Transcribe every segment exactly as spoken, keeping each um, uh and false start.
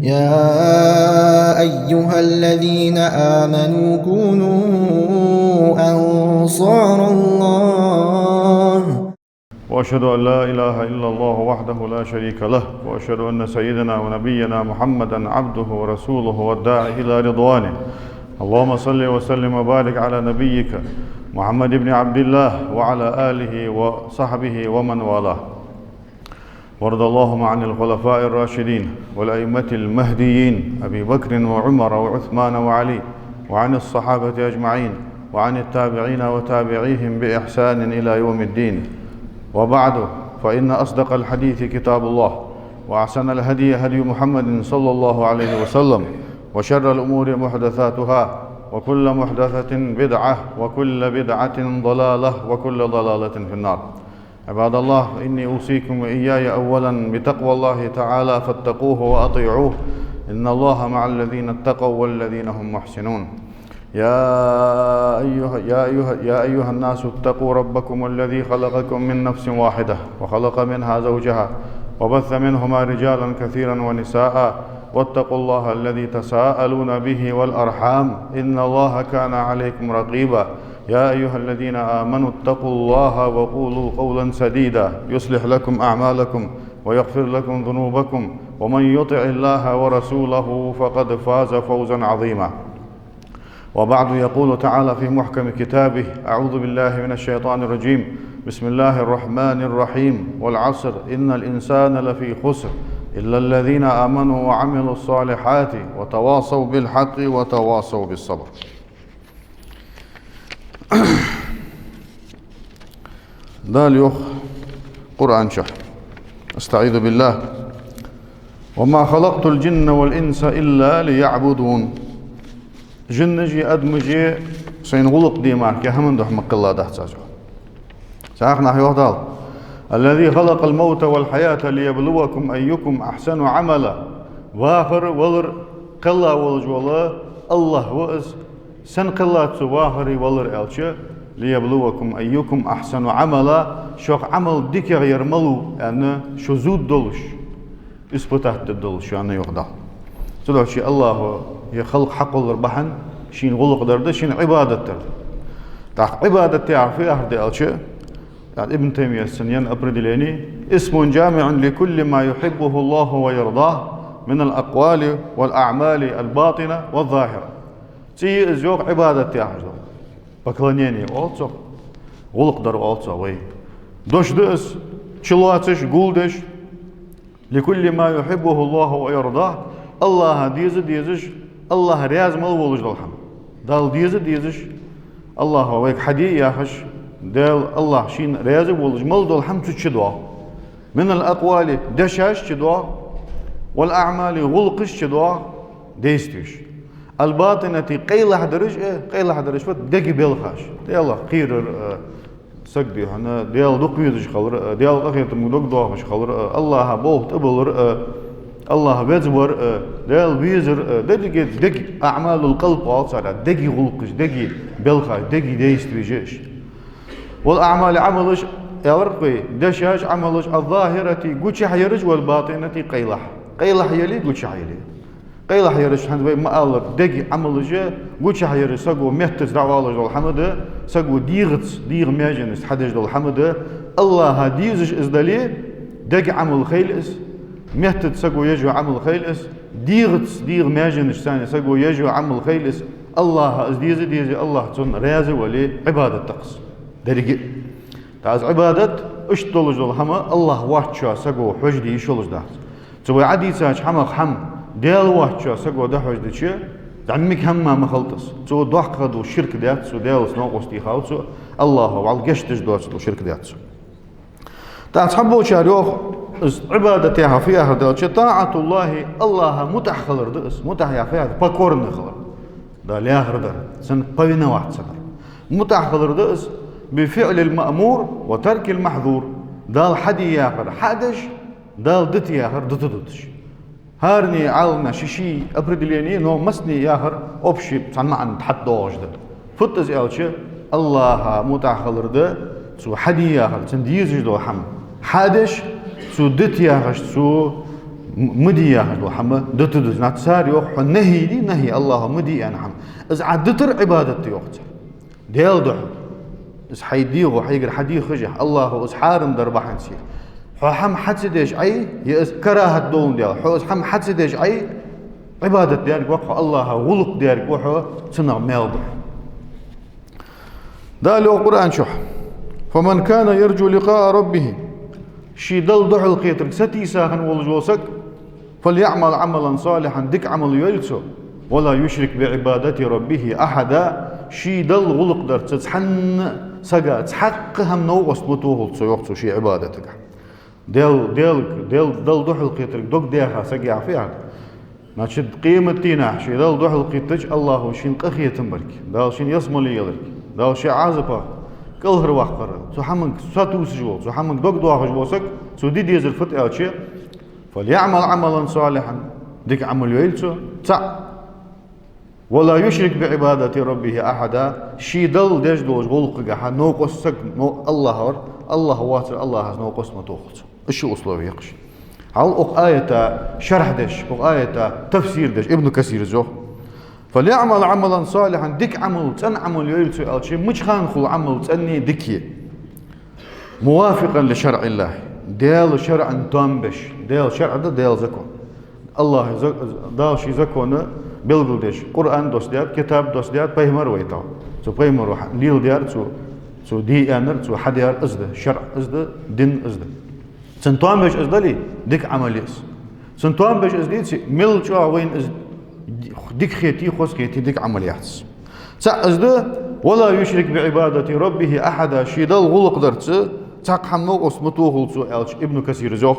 يا أيها الذين آمنوا كونوا أنصار الله. وأشهد أن لا إله إلا الله وحده لا شريك له، وأشهد أن سيدنا ونبينا محمدا عبده ورسوله والداعي إلى رضوانه. اللهم صل وسلم وبارك على نبيك محمد بن عبد الله وعلى آله وصحبه ومن والاه. وارض اللهم عن الخلفاء الراشدين والأئمة المهديين أبي بكر وعمر وعثمان وعلي، وعن الصحابة أجمعين، وعن التابعين وتابعيهم بإحسان إلى يوم الدين. وبعد، فإن أصدق الحديث كتاب الله، وأحسن الهدي هدي محمد صلى الله عليه وسلم، وشر الأمور محدثاتها، وكل محدثة بدعة، وكل بدعة ضلالة، وكل ضلالة في النار. عباد الله، إني أوصيكم وإياي أولا بتقوى الله تعالى فاتقوه وأطيعوه، إن الله مع الذين اتقوا والذين هم محسنون. يا أيها، يا أيها، يا أيها الناس اتقوا ربكم الذي خلقكم من نفس واحدة وخلق منها زوجها وبث منهما رجالا كثيرا ونساء واتقوا الله الذي تساءلون به والأرحام إن الله كان عليكم رقيبا. يا أيها الذين آمنوا اتقوا الله وقولوا قولا سديدا يصلح لكم أعمالكم ويغفر لكم ذنوبكم ومن يطع الله ورسوله فقد فاز فوزا عظيما. وبعد، يقول تعالى في محكم كتابه: أعوذ بالله من الشيطان الرجيم. بسم الله الرحمن الرحيم. والعصر، إن الإنسان لفي خسر، إلا الذين آمنوا وعملوا الصالحات وتواصوا بالحق وتواصوا بالصبر. Дала йоах Къуръан чу. أستعيذ بالله. وما خلقت الجن والإنس إلا ليعبدون. Жинаш а, адамаш а сайна гӀулакх де мара кхы хӀаман духьа ма кхелла дац аз, йоах. Цхьаькха нах йоах Дала: الذي خلق الموت والحياة ليبلوكم أيكم أحسن عملا. Вахар а, валар а кхелла волаш вола АллахӀ ва из. Сенна кхеллад цу вахар а, валар а аьлча, ليبلوكم أيكم أحسن عملا, шох Ӏамал дикагӀа яр малув аьнна, шу зувргдолаш, испытать дергдолаш шоана, йоах Дала. Цудухьа АллахӀа ер халкъ хьакхоллара бахьан шийна гӀулакх дар да, шийна Ӏибадат дар да. ТӀаккха Ӏибадат яхар фу яхар да аьлча, Ибн Таймияс цунна енна определени: اسم جامع لكل ما يحبه الله ويرضاه من الأقوال والأعمال الباطنة والظاهرة. ЦӀи я из, йоах, Ӏибадат яхаш дола. Поклонение оал цох, гӀулакх дар оал цох вай. Дош да из, чулоацаш, гулдеш, لكل ما يحبه الله ويرضاه, АллахӀа деза дезаш, АллахӀ раьза мел волаш дола хӀама. Далла деза дезаш, АллахӀа вайга хьаде яхаш, Даьла, АллахӀ шийна раьза волаш мел дола хӀама цу чу доагӀа. من الأقوال, дешаш чу доагӀа, والأعمال, гӀулакхаш чу доагӀа, действиеш. الباطنة, къайлагӀдараш а, къайлагӀдараш фуд, дега белхаш. Даьлах кхерар а, саг дий хьона, Даьла дукха везаш хилар а, Даьла къахетамга дог доахаш хилар а, АллахӀа болх тӀабалар а, АллахӀ везавар а, Даьла везар а, деррига дега, أعمال القلب оал царех, дега гӀулакхаш, дега белхаш, дега действиеш а. والأعمال, Ӏамалаш, аьлар-кх вай, дешаш, Ӏамалаш, الظاهرة, гучахьа яраш, والباطنة, къайлахьа. Къайлахьа яле, гучахьа яле. Къайлахьа яраш, хӀанз вай ма аллара, дега Ӏамалаш а, гучахьа яраш, саго меттаца дӀаоалаш дола хӀама да, саго дегӀаца, дегӀа маьженашца хьадеш дола хӀама да, АллахӀа дезаш из дале, дега Ӏамал хилда из, меттаца саго еш йола Ӏамал хилда из, дегӀаца, дегӀа маьженашца саго еш йола Ӏамал хилда из, АллахӀа из дезе, дезе, АллахӀ цунна раьза вале, Ӏибадат да-кх из. Деррига а. ТӀаккха из Ӏибадат иштта долаш дола хӀама АллахӀ воацачоа саго хьожаде йиш йолаш дац. Цу вай Ӏадийцача хӀамах хӀама Даьла воацачоа саго дӀахьожадича, зӀамига хӀама ма хилда из. Цо доккха дола ширк даьд цо, Даьлаца новкъост техад цо, АллахӀа вӀалла гешт деш доаца дола ширк даьд цо. ТӀаккха цхьаболчар йоах, из Ӏибадат яхар фу яхар да аьлча, طاعة الله, АллахӀа мутӀахьа хилар да из. МутӀахьа яхар фу яхар да? Покорный хилар. Далла яхар дар, цунна повиноваться дар. МутӀахьа хилар да из, بفعل المأمور وترك المحظور. Далла хьаде яхар хьадеш, Далла дита яхар дита дуташ. ХӀаране Ӏаламнаха ший-ший определени, но массане яхар общий, цхьан маӀан тӀа хьатӀадоагӀаш да. Фуд из аьлча, АллахӀа мутӀахьа хилар да, цо хьаде яхар, цунна дезаш дола хӀама хьадеш, цо дита яхар, цо м-, ма де яхаш дола хӀама дитад из. Нах цар йоах, хьо нахӀий де, нахӀий, АллахӀа ма де аьнна хӀама. Из Ӏа дитар Ӏибадат да йоах цар. Даьла духьа. Из хьай дегӀо, хьайгара хьадехаш, АллахӀа из хьарам дар бахьанца. Хьо хӀама хьа ца деш Ӏай, е из карахӀат долаш Даьла, хьо из хӀама хьа ца деш Ӏай, Ӏибадат даьрг ва хьо, АллахӀа гӀулакх даьрг ва хьо, цунах маьл ба хьона. Дала йоах Къуръан чу: «فمن كان يرجو لقاء ربه». Ший Далла духьалкхетарга сатийса хинна волаш вола саг, «فليعمل عملا صالحا», дика Ӏамал йойла цо, «ولا يشرك بعبادة ربه أحدا», ший Далла гӀулакх дарца цхьанна сага цхьаккха хӀама новкъост ма тохалда цо, йоах цо, ший Ӏибадатагахь. Даьла, Даьла, Даьла, Далла духьалкхетарга дог даьха саг яхар фу яхар да? Значит, къематдийнахь ший Далла духьалкхийттача АллахӀо шийна къахетам барг, Дала шийна ялсмале еларг, Дала ший Ӏазапах кӀалхарваккхар, цу хӀаманга сатувсаш вола, цу хӀаманга дог доахаш вола саг, цо де дезар фуд аьлча, «فليعمل عملا صالحا», дика Ӏамал йойла цо, цаӀ, «ولا يشرك بعبادة ربه أحدا», ший Далла деш долча гӀулакхагахьа новкъост саг, но АллахӀ вар, АллахӀ воацар, АллахӀаца новкъост ма тохалда цо. Уж ши условие я-кх уж. Хьал укх аята шархь деш, укх аята тафсир деш, Ибн Касира йоах: «فليعمل عملا صالحا», дика Ӏамал, цӀена Ӏамал йойла цо аьлча, мича хана хул Ӏамал цӀений дикий? «موافقا لشرع الله», Даьла шарӀан тоам беш, Даьла шарӀ да Даьла закон. АллахӀа за-, Дала ший закон белгалдеш, Къуръан доссадаьд, китаб доссадаьд, пайхамар вайтав. Цу пайхамаро хьа-, леладаьр, цо, цо де аьннар, цо хьадаьр из да, шарӀ из да, дин из да. Цун тоам беш из дале, дика Ӏамал я из. Цун тоам беш из деце, мел чӀоагӀа вайна из дика хетий, хоза хетий, дика Ӏамал яц из. ЦаӀ из да: «ولا يشرك بعبادة ربه أحدا», ший Далла гӀулакх дарца цхьаккха хӀама новкъост ма тохалда цо аьлча, Ибн Касира йоах: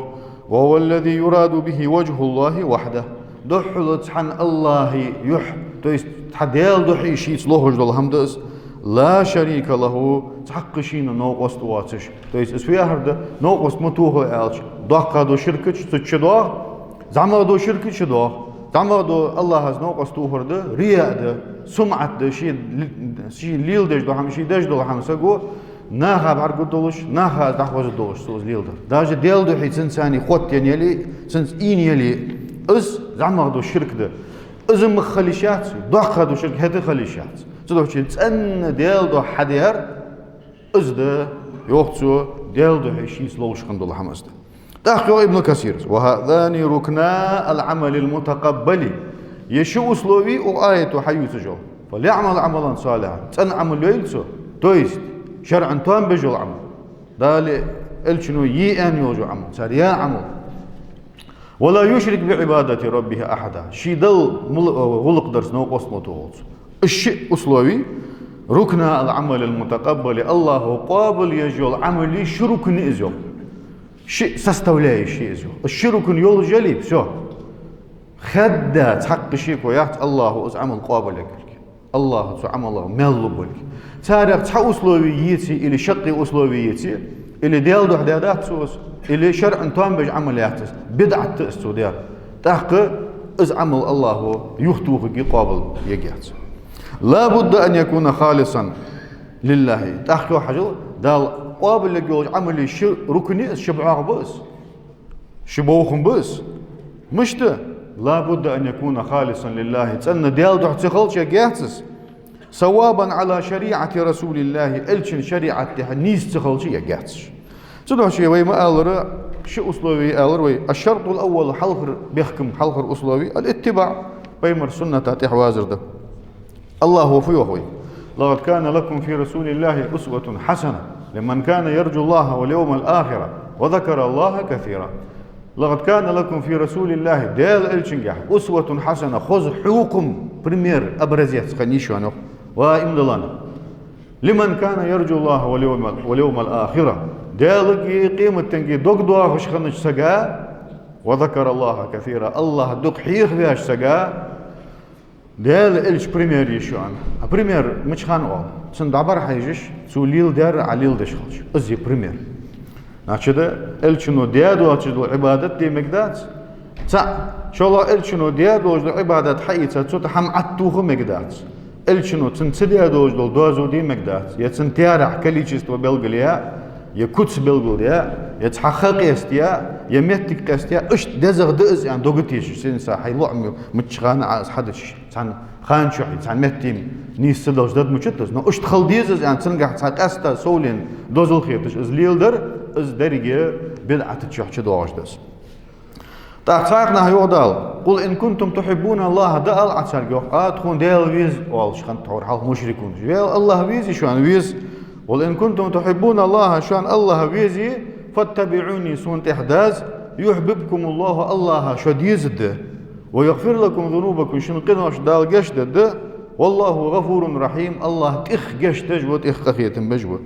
«وهو الذي يراد به وجه الله وحده». Духхьал цхьан АллахӀа юхь, то есть цхьа Даьла духьа шийца лохаш дола хӀама да из, «لا شريك له», цхьаккха шийна новкъост воацаш. То есть из фу яхар да, новкъост ма тохалда аьлча, доккха дола ширк да, цу чу доагӀа, зӀамагӀа дола ширк чу доагӀа. ЗӀамагӀа дола АллахӀаца новкъост тохар да, рияъ да, сумӀат да, ше, ше леладеш дола хӀама, ше деш дола хӀама саго наха бӀаргадолаш, наха из дӀахозадолаш цо из леладар. Даже Даьла духьа цунца хоттаенна яле, цунца ийна яле, из зӀамагӀа дола ширк да. Из ма хила йиш яц, доккха дола ширк хӀаьта а хила йиш яц. Цудухьа цӀена Даьла духьа хьадаьр, из да, йоах цо, Даьла духьа шийца ловш хинна дола хӀама из да. ТӀаккха йоах Ибн Касира: «وهذان ركنا العمل المتقبل». Ер ши условие укх аято хьаювцаш йола. «فليعمل عملا صالحا», цӀена Ӏамал йойла цо, то есть шарӀан тоам беш йола Ӏамал. Дала, Элчано е аьнна йола Ӏамал, цар яь Ӏамал. «ولا يشرك بعبادة ربه أحدا». Ший Далла мул-, э, гӀулакх дарца новкъост ма тохалда цо. Уж ши условие, «ركنا العمل المتقبل», АллахӀа къоабалъеш йола Ӏамала ши рукн я из йоах. Ши составляющая я из йоах. Уж ши рукн йолаш яле, всё. Хадда цхьаккха шеко яц АллахӀа из Ӏамал къоабалъергья. АллахӀа цу Ӏамалах маьл лу болга. Царех цхьа условие еце или шаккхе условие еце, или Даьла духьа даьдац цо из, или шарӀан тоам беш Ӏамал яц из, бидӀат да из цо даьр. ТӀаккха из Ӏамал АллахӀа юхатохаргья, къоабалъергьяц. «لا بد أن يكون خالصا لله». ТӀаккха хьажал, Дала къоабалъергйолча Ӏамала ши рукн я из, ши бӀоагӀа ба из. Ши бохам ба из. Мишта? «لا بد أن يكون خالصا لله». ЦӀена Даьла духьа ца хилча ергьяц из. «صوابا على شريعة رسول الله», Элчан шариӀат тӀа нийса ца хилча ергьяц из. Цудухьа вай ма аллара, ши условие алар вай. «الشرط الأول», хьалхара бехкам, хьалхара условие, «الاتباع», пайхамара сунната тӀехьавазар да. АллахӀа фу йоах вайга: «لقد كان لكم في رسول الله أسوة حسنة لمن كان يرجو الله واليوم الآخر وذكر الله كثيرا». «لقد كان لكم في رسول الله», Даьла Элчангахь, «أسوة حسنة», хоза хьехам, пример, образец хиннай шоана, йоах. Ва иман дилла нах. «لمن كان يرجو الله واليوم، واليوم الآخر». Даьлагеи къематденагеи дог доахаш хиннача сага, «وذكر الله كثيرا», АллахӀ дукха хьехавеш сага, Даьла Элча пример я шоана. А пример мича хана оал? Цунна дӀабӀарахьежаш, цо леладаьр Ӏа леладеш хилча. Из я пример. Значит, Элчано даь доацаш дола Ӏибадат де мегаргдац. ЦаӀ, шоллагӀа, Элчано даь долаш дола Ӏибадат хьаийца, цу тӀа хӀама Ӏоттаха мегаргдац. Элчано цунна ца даь долаш дола доазув де мегаргдац. Е цун таьрахь, количество белгалъяь, е куц белгалъяь, е цхьа ха къестаяь, е моттиг къестаяь, иштта дезагӀа да из аьнна дог тешаш, сенца хьай лоӀам мичча хана а из хьадича, цхьан хана чухь, цхьан метте нийса ца далаш даргда мичад из, но иштта хила деза из аьнна, цунгахьа цхьа къаьстта совленна дозал хеташ из леладар, из деррига бидӀата чу доагӀаш да из. ТӀаккха цхьаькха наха йоах Дала: «قل إن كنتم تحبون الله», да ала Ӏа царга, йоах, Ӏа тхона Даьла веза оалаш хиннад тхьовра хьалха мушрикунаш. Вел АллахӀ везий шоана, веза. «قل إن كنتم تحبون الله», шоана АллахӀ везий, «فاتبعوني», сона тӀехьа даза, «يحببكم الله», АллахӀа шо дезаргда, «ويغفر لكم ذنوبكم», шун къинош Дала гешдергда, «والله غفور رحيم», АллахӀ тӀех гешт деш ва, тӀех къахетам беш ва.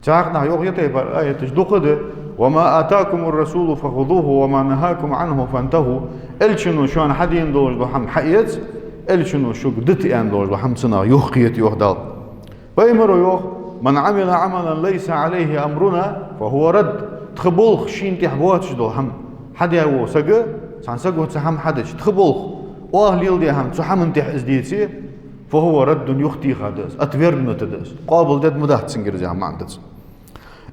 Цхьаькха наха йоах, ер тайпара аяташ дукха да: «وما آتاكم الرسول فخذوه وما نهاكم عنه فانتهوا». Элчано шоана хьадена долаш дола хӀама хьаэца, Элчано шуга дита аьнна долаш дола хӀама цунах юхакхета, йоах Дала. Пайхамаро йоах: «من عمل عملا ليس عليه أمرنا فهو رد». Тха болх шийна тӀехьа боацаш дола хӀама хьадаь вола саг, цхьан саго цхьа хӀама хьадича, тха болх, оаха леладаь хӀама, цу хӀаман тӀехьа из деце, «فهو رد», юхатеха да из, отвергнуто да из, къоабалдергма дац цунгара из яха маӀан да цун.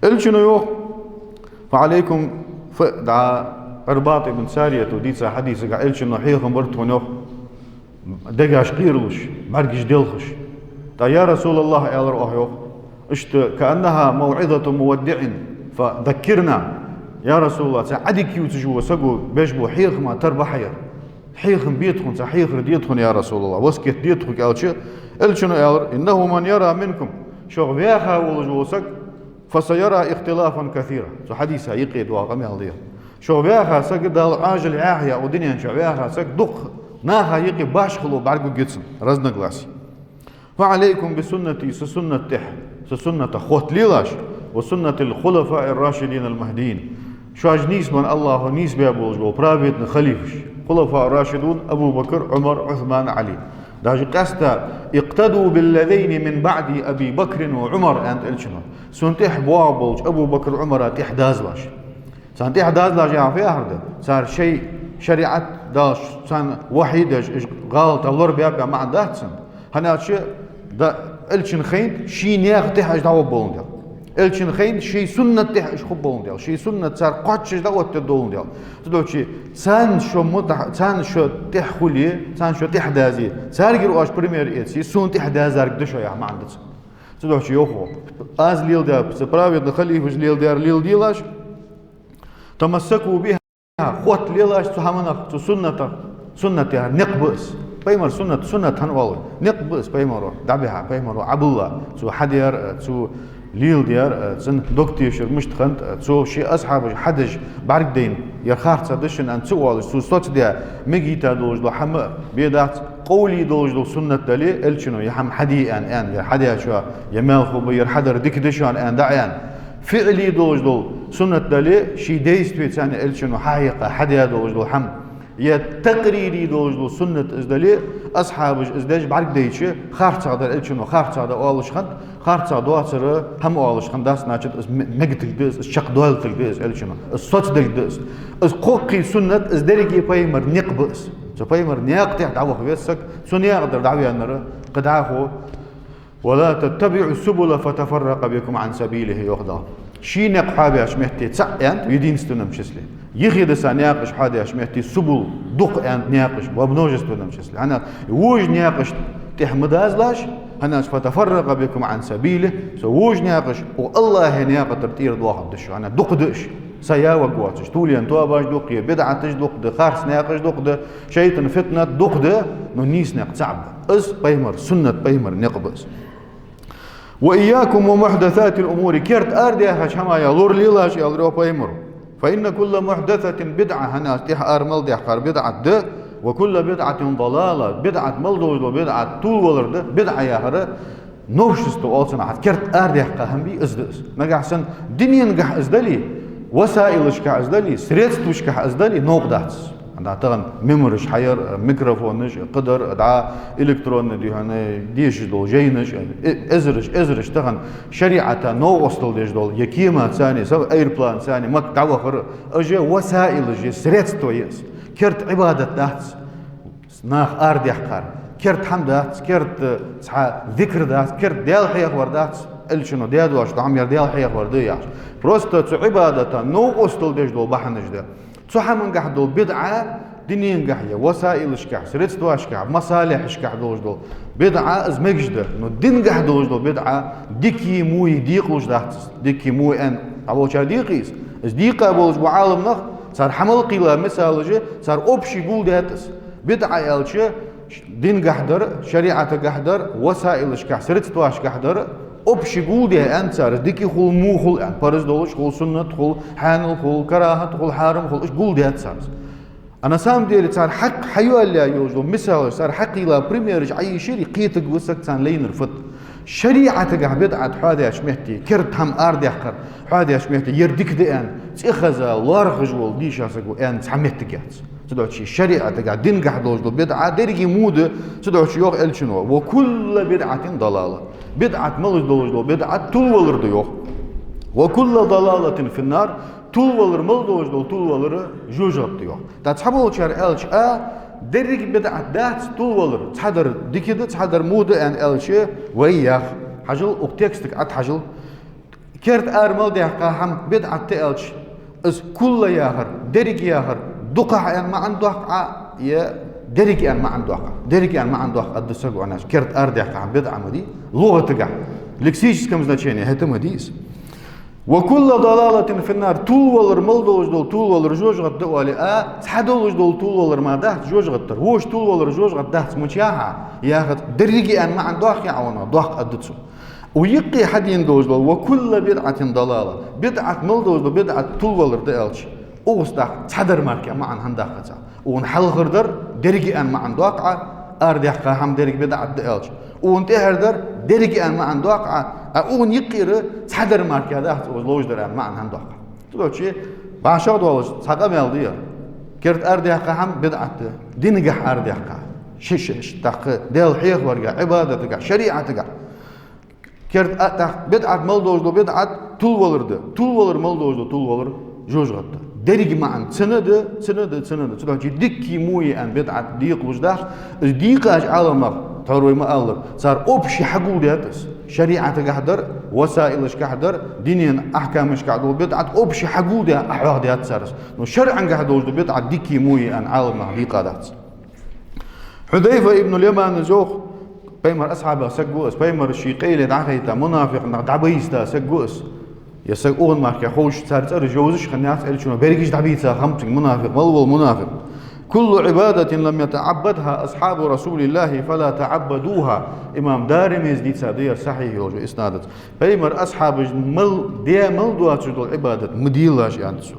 Элчано йоах: «فعليكم», ф-, да, Ӏирбад ибн Сарията дийца хьадисагахь Элчано хьехам бир тхона, йоах, дегаш кхералуш, бӀаргаш делхаш. ТӀаккха: «يا رسول الله», аьлар оаха, йоах, иштта: «كأنها موعظة مودع فذكرنا». Я РасулаллахӀ, цхьа Ӏадика ювцаш вола саго беш бола хьехама тара ба хьа ер. Хьехам бе тхона, цхьа хьехар де тхона, я РасулаллахӀ, васкет де тхога, аьлча, Элчано аьлар: «إنه من يرى منكم», шух ваьха волаш вола саг, «فسيرى اختلافا كثيرا». Цу хьадиса юкъе доагӀа къамаьл да ер. Шух ваьха саг, Дала Ӏоажал яхьа, укх дунен чу ваьха саг дукха наха юкъе башхало бӀаргагургья цунна, разногласия. «فعليكم بسنتي», са суннат тӀехьа, са суннатах хотта лелаш, «وسنة الخلفاء الراشدين المهديين». Шоаш нийсбенна, АллахӀа нийсбаь болаш бола праведни халифаш, хулафаъ ар-рашидун: Абу Бакр, Ӏумар, Ӏусман, Ӏали. Даже къаьстта: «اقتدوا بالذين من بعدي أبي بكر وعمر», аьннад Элчано. Сона тӀехьа боагӀа болча Абу Бакр, Ӏумара тӀехьа дазалаш. Царна тӀехьа дазалаш яхар фу яхар да? Цар шоай шариӀат, Дала царна вахьи деш, уж гӀалатах лорабаьб яха маӀан дац цун. ХӀана аьлча, да, Элчан хана ший наькъа тӀехьа уж дӀагӀоргболандаь. Элчан хана ший суннат тӀехьа уж хургболандаь. Ший суннат цар кхоачаш дӀаоттадергдоландаь. Цудухьа царна шо мутӀахь-, царна шо тӀехьа хуле, царна шо тӀехьа дазе, царгара оаш пример эце, сона тӀехьа дазарг да шо яха маӀан да цун. Цудухьа йоах: аз леладаьр, са праведни халифаша леладаьр леладелаш, «تمسكوا بها», хотта лелаш цу хӀаманах, цу суннатах, суннат яхар никъ ба из. Пайхамара суннат, суннат хӀана оал? Никъ ба из пайхамаро дӀабихьа, пайхамаро Ӏабулла, цо хьадаьр, цо леладаьр, цунна дог тешар мишта хиннад, цо ший асхьабаша хьадеш бӀаргадайна, ер харцахьа да шоана аьнна ца оалаш, цо соцадаь, мегийта долаш дола хӀама бе дац, къовли долаш дола суннат дале, Элчано ер хӀама хьаде аьнна, аьнна, ер хьадаьчоа, ер маьл хургба, ер хьадар дика да шоана аьнна, дӀааьнна. ФиӀли долаш дола суннат дале, ший действеца Элчано хьахьекха хьадаь долаш дола хӀама, е такърири долаш дола суннат из дале, асхьабаша из деш бӀаргадайча, харцахьа дар Элчано, харцахьа да оалаш хиннад, харцахьа доацар хӀама оалаш хиннадац, значит, из ме-, мегийтаргда из, из чакхдоалийтаргда из Элчано, из соцаделга да из. Из кхоккхе суннат, из деррига пайхамара никъ ба из. Цу пайхамара наькъа тӀехьа дӀаваха веза саг, цу наькъа тӀара дӀаваьннар кхы дӀахо «ولا تتبعوا السبل فتفرق بكم عن سبيله», йоах Дала. Ший никъ хьоабеш метте цаӀ аьннад, в единственном числе. Юхедиса наькъаш хьоадеш метте субул, дукха аьннад наькъаш, во множественном числе. ХӀана, вожа наькъаш тӀехьа ма дазалаш, хӀана аьлча «فتفرق بكم عن سبيله», со вожа наькъаш, укх АллахӀа наькъа тӀара тӀера доахаргда шо, хӀана дукха да уж. Са я ваг воацаш, тулен тоабаш дукха я, бидӀаташ дукха да, харц наькъаш дукха да, шайтӀан фитнат дукха да, но нийса никъ цаӀ ба. Из пайхамара суннат, пайхамара никъ ба из. «وإياكم ومحدثات الأمور», керта арадаьхача хӀамаех лоралелаш, аьлар йоах пайхамаро. «فإن كل محدثة بدعة», хӀана аьлча тӀехьа ара мел даьхар бидӀат да, «وكل بدعة ضلالة», бидӀат мел долаш дола бидӀат тувлавалар да, бидӀа яхар новшество оал цунах, керта арадаьккха хӀама из да из. Нагахьа санна дуненгахь из дале, васаилашкахь из дале, средствашкахь из дале, новкъа дац. ХӀана, тахан мимараш хьаяр, микрофонаш, кхыдар, дӀа электронни духьал дешаш дола жайнаш, э-, эзараш, эзараш тахан шариӀата новкъостал деш дола, е кемаца, е са аэропланца, Макка дӀавахар, уж васаилаш я, средство я из. Керта Ӏибадат дац. Нах арадаьккхар. Керта хӀама дац, керта цхьа зикр дац, керта Даьла хьехавар дац. Элчано даь дош да хӀама, ер Даьла хьехавар да яхаш. Просто цу Ӏибадата новкъостал деш дола бахьанаш да. Цу хӀамангахь дола бидӀа, диненгахь я васаилашкахь, средствашкахь, масалихьашкахь долаш дола бидӀа, из мегаш да. Но дингахь долаш дола бидӀа дикий, вуй декъалуш дац из. Дикий, вуй аьнна, дӀаволчар дийкъий из. Из дийкъа болаш ба Ӏаламнах, цар хьа мел кхийла мисалаш, цар общий гулдаьд из. БидӀа аьлча, дингахь дар, шариӀатагахь дар, васаилашкахь, средствашкахь дар, общий гулдаь аьнна цар, дика хул, во хул аьнна, парз долаш хул, суннат хул, хьанал хул, карахӀат хул, хьарам хул, уж гулдаьд цар. А на самом деле цар хьакъ хьайоалаяь йолаш дола мисалаш, цар хьакхийла примераш Ӏайшири, кхетаргва саг царна лайнар фуд. ШариӀатагахь бидӀат хьоадеча метте, керда хӀама арадаьккхар хьоадеча метте, ер дика да аьнна, цӀи хеза, лоархӀаш вола дийша саг ва аьнна цхьа моттиг яц. Цудухьа шариӀатагахь, дингахь долаш дола бидӀа деррига во да, цудухьа йоах Элчано: «وكل بدعة ضلالة». БидӀат мел долаш дола бидӀат тилвалар да йоах. «وكل ضلالة في النار», тилвалар мел долаш дола тилвалар жожагӀате да йоах. ТӀаккха цхьаболчар аьлча а, деррига бидӀат дац тилвалар, цхьадар дика да, цхьадар во да аьнна аьлча, вай ях. Хьажал, укх текстага Ӏад хьажал. Керда ара мел даьккха хӀама бидӀат да аьлча, из кулла яхар, деррига яхар, дукхагӀа аьнна маӀан доаккх Ӏа, е деррига аьнна маӀан доаккх Ӏа? Деррига аьнна маӀан доаккх Ӏа да саго, аьнна, керда ара даьккха хӀама бидӀа ма дий. ЛугӀатагахь, лексическом значении хӀаьта ма дий из. «وكل ضلالة في النار», тилвалар мел долаш дола тилвалар жожагӀате да оале а, цхьа долаш дола тилвалар мара дац жожагӀате дар. Вож тилвалар жожагӀате дац мичахьа яхац, деррига аьнна маӀан доаккхий Ӏа, ванах доаккх Ӏа да цо. Укх юкъе хьадена долаш дола «وكل بدعة ضلالة», бидӀат мел долаш дола бидӀат тилвалар да аьлча, укхаза тӀаккха цхьадар мара кхы маӀан хӀана доаккхац Ӏа? Укхун хьалхара дар деррига аьнна маӀан доаккх Ӏа, ара даьккха хӀама деррига бидӀат да аьлча. Укхун тӀехьара дар деррига аьнна маӀан доаккх Ӏа, а укхун юкъера цхьадар мара кхы дац укхаза ловш дар аьнна маӀан хӀана доаккх Ӏа? Цудухьа башха долаш цхьа къамаьл да ер. Керда ара даьккха хӀама бидӀат да, дингахь ара даьккха. Ши, ши, ши, тӀаккха Даьла хьехаваргахь, Ӏибадатагахь, шариӀатагахь. Керда а, тӀаккха бидӀат мел долаш дола бидӀат тилвалар да. Тилвалар мел долаш дола тилвалар жожагӀате да. Деррига маӀан цунна да, цунна да, цунна да. Цудухьа дикий, вуй аьнна бидӀат декъалуш дац. Из дийкъача Ӏаламнаха, тхьовра вай ма аллара, цар общий хьагулдаьд из. ШариӀатагахь дар, васаилашкахь дар, динен ахькамашкахь дола бидӀат общий хьагулдаь а хьоахадаьд цар из. Но шарӀангахь долаш дола бидӀат дикий, вуй аьнна Ӏаламнаха дийкъа дац. Хьудайфа ибн Ямана йоах, пайхамара асхьабех саг ва из, пайхамара ший къайле дӀахайта, мунафикъ нах дӀабайзийта саг ва из. Ер саг укхун мара кхы ховш, цар цӀераш йовзаш хиннаяц, Элчано берригаш дӀабийца хиннаб цига мунафикъ, мала вола мунафикъ. «كل عبادة لم يتعبدها أصحاب رسول الله فلا تعبدوها». Имам Даримес дийца да ер сахьихь йолча иснадаца. Пайхамара асхьабаша мел, де мел доацаш дола Ӏибадат ма делаш, аьннад цо.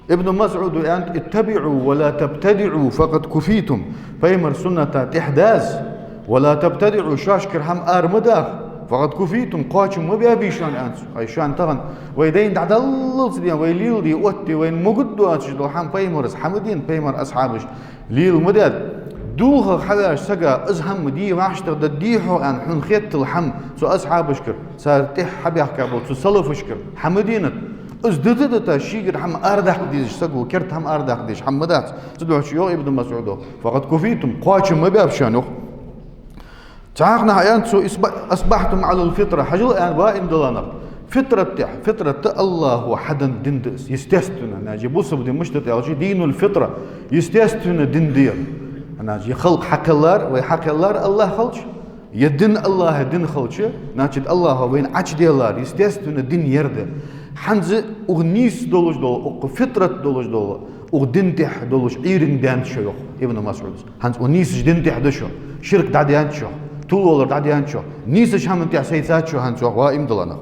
Ибн МасӀуда аьннад: «اتبعوا ولا تبتدعوا فقد كفيتم». Пайхамара сунната тӀехьа даза, «ولا تبتدعوا», шоашкара хӀама ара ма даха, «فقد كفيتم», кхоачам ма баьбий шоана, аьннад цо. Ай, шоана тахан вай дайна дӀадаллалца ден, вай леладе отте, вайна могаддоацаш дола хӀама пайхамара хӀама дина, пайхамара асхьабаша лела ма даьд. Дулхах хьаваьча сага из хӀама де вӀаштӀехьа да дий хьо аьнна хьона хеттал хӀама цу асхьабашкара, цар тӀехьа хьабаьхка бола цу салафашкара хӀама денад. Из дита-дита шийгара хӀама арадаккха дезаш саго, керда хӀама арадаккха дезаш хӀама дац. Цудухьа йоах Ибн МасӀуда: «فقد كفيتم», кхоачам ма баьб шоана, йоах. Цхьаннахьа аьннад цо: «أصبحتم على الفطرة», хьажал, аьнна, ва иман дилла нах. Фитрат тӀехь, фитрат да АллахӀа хьаденна дин да из, естественно, значит, бусалба ди мишта да аьлча, «دين الفطرة», естественно дин да ер. Значит, ер халкъ хьакхеллар, вай хьакхеллар АллахӀ хилча, ер дин АллахӀа дин хилча, значит, АллахӀа вайна Ӏочуделлар, естественно дин ер да. ХӀанз укх нийса долаш дола, укх фитрат долаш дола, укх дин тӀехь долаш Ӏуйрийна даьннад шо, йоах Ибн МасӀуда. ХӀанз укх нийсача дин тӀехь да шо, ширк дӀадаьннад шох, тилвалар дӀадаьннад шох, нийсача хӀаман тӀехь сайцад шо хӀанз, йоах, ва иман дилла нах.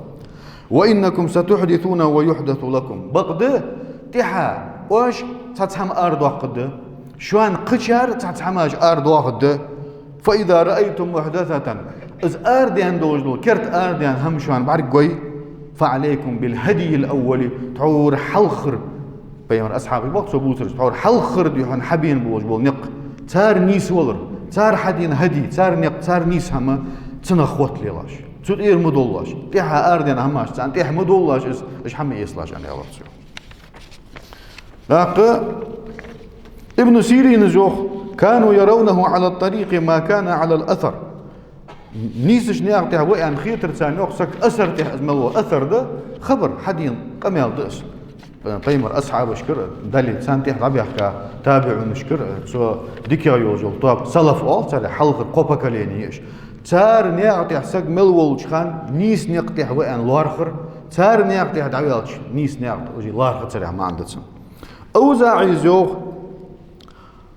«وإنكم ستحدثون ويحدث لكم». Бакъда, тӀехьа оаш цхьацца хӀама арадоаккхаргда, шоана кхычар цхьацца хӀамаш арадоахаргда. «فإذا رأيتم محدثة», из арадаьнна долаш дола, керда арадаьнна хӀама шоана бӀаргагой, «فعليكم بالهدي الأول», тхьовра хьалхара, пайхамара асхьабаш ба-кх цо бувцараш, тхьовра хьалхара духьал хьабена болаш бола никъ, цар нийсвалар, цар хьадена хӀади, цар никъ, цар нийса хӀама, цунах хотталелаш. Цу тӀера ма довлалаш. ТӀехьа арадаьнна хӀамаш, царна тӀехьа ма довлалаш, из, уж хьа ма эцалаш, аьнна, аьлар цо. ТӀаккха Ибн Сирина йоах: «كانوا يرونه على الطريق ما كان على الأثر». Нийсача наькъа тӀа ва аьнна хетар царна, йоах, саг асар тӀа из мел ва, асар да, хабар, хьадена къамаьл да из. Пайхамара асхьабашкара, дале, царна тӀа дӀабаьхка табиӀунашкара, цу дикагӀа йолаш йола тоаба, салаф оал царех, хьалхара кхо поколени я уж. Цар наькъа тӀа саг мел волча хана нийса никъ тӀа ва аьнна лоархӀар, цар наькъа тӀа дӀаваьлча нийса никъ тӀа уже лоархӀа царех маӀан да цун. АвзаӀийс йоах: